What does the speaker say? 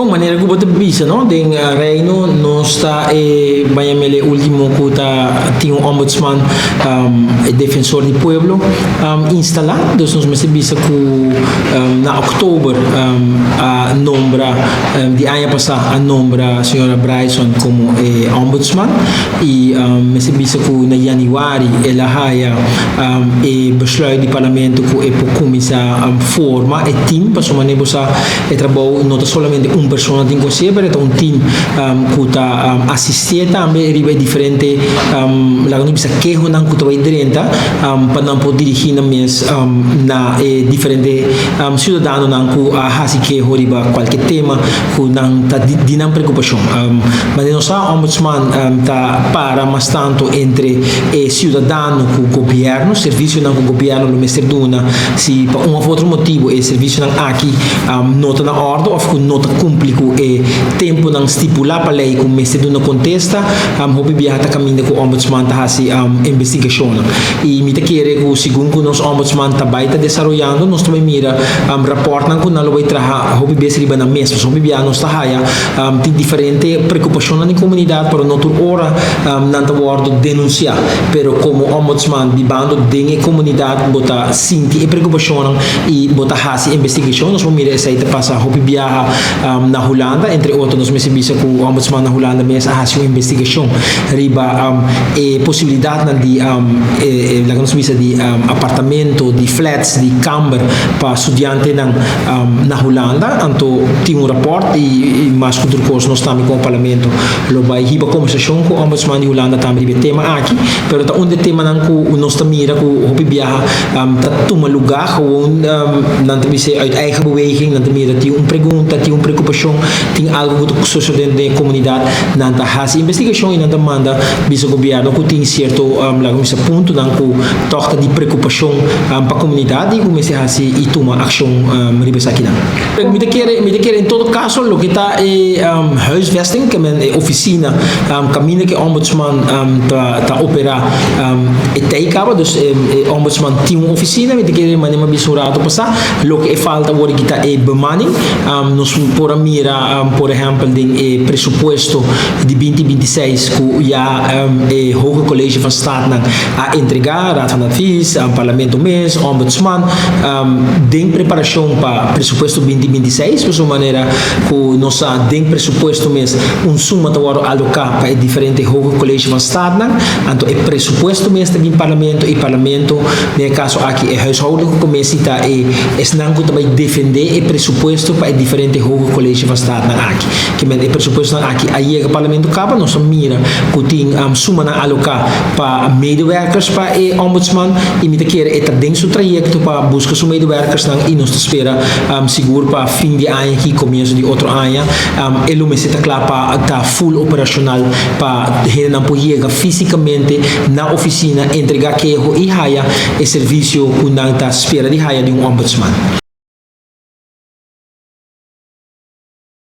Bon, manera ku bo ta bisa, no, den Reino nos ta e bañamel e último ku ta tin un ombudsman, e defensor di pueblo, instalá. Dus nos mester bisa ku na òktober a nombra, di aña pasá a nombra señora Bryson komo e ombudsman i mester bisa ku na yanüari el a haya e besluit di parlamento ku e por kuminsá forma e team, pasobra manera bo sa, E trabou no ta solamente un persona tin ku hasié, pero e ta un team ku ta asistié tambe riba e diferente, laga nos bisa, kehonan ku ta bai drenta pa nan por dirigí nan mes na e diferente siudadanonan ku a hasi keho riba kualke tema ku nan ta di nan preokupashon. Manera nos sa, Ombudsman ta para mas tantu entre e siudadano ku gobièrnu, servisionan ku gobièrnu lo mester duna si pa un òf otro motibu e servisionan aki no ta na òrdu òf ku no ta kumpli ku e tempunan stipulá pa lei ku mester duna kontesta, hopi biaha ta kaminda ku Ombudsman ta hasi investigashonnan. I mi ta kere ku segun ku nos Ombudsman ta bai ta desaroyando, nos ta bai mira rapòrtnan ku nan lo bai traha hopi bes riba nan mes. Pasobra hopi biaha nos ta haya tin diferente preokupashonnan den komunidat, pero no tur ora nan ta wòrdu denunsiá. Pero komo Ombudsman bibando den e komunidat bo ta sinti e preokupashonnan i bo ta hasi investigashon. Nos por mira esei ta pasa hopi biaha na Hulanda. Entre otro nos mester bisa ku Ombudsman na Hulanda mes a hasi un investigashon riba e posibilidatnan di laga nos bisa di apartamento, di flats, di kamber pa studiantenan na Hulanda. Anto tin un rapòrt i mas ku tur kos nos tambe komo Parlamento lo bai hiba kombersashon ku Ombudsman di Hulanda tambe riba e tema aki. Pero ta un di e temanan ku nos ta mira ku hopi biaha ta tuma lugá gewoon nan ta bisa uit eigen beweging, nan ta mira tin un pregunta, tin un preokupashon, tin algu ku ta sosodé den e komunidat, nan ta hasi investigashon i nan ta manda bisa gobièrnu ku tin sierto laga mi bisa puntonan ku tòg ta di preokupashon pa komunidat i ku mester hasi i tuma akshon riba esakinan. Mi ta kere, mi ta kere en todo kaso loke ta e huisvesting, ke men e ofisina kaminda ku e ombudsman ta ta operá e tei kaba, dus e ombudsman tin un ofisina, mi ta kere manera mi a bisa un rato pasá, loke e falta awor aki ta e bemanning. Nos por a mira por ehèmpel den e presupuesto di 2026 ku ya e Hoge College van Staatnan a entregá, Raad van Advies, Parlamento mes, Ombudsman, den preparashon pa presupuesto 2026, pasobra manera ku nos sa den presupuesto mes un suma ta wòrdu aloká pa e diferente Hoge College van Staatnan, anto e presupuesto mes ta bin Parlamento i Parlamento, den e kaso aki e Huishoudelijke Commissie ta e esnan ku ta bai defendé e presupuesto pa e diferente Hoge College van Staatnan aki. Ke men e presupuestonan aki a yega Parlamento kaba nos a mira ku tin sumanan aloká pa medewerkers pa e Ombudsman i mi ta kere e ta den su trayekto pa buska su medewerkersnan i nos ta spera sigur pa fin di aña aki komienso di otro aña e lo mester ta kla pa ta full operashonal pa hendenan por yega físikamente na ofisina entrega keho i haya e servisio ku nan ta spera di haya di un Ombudsman.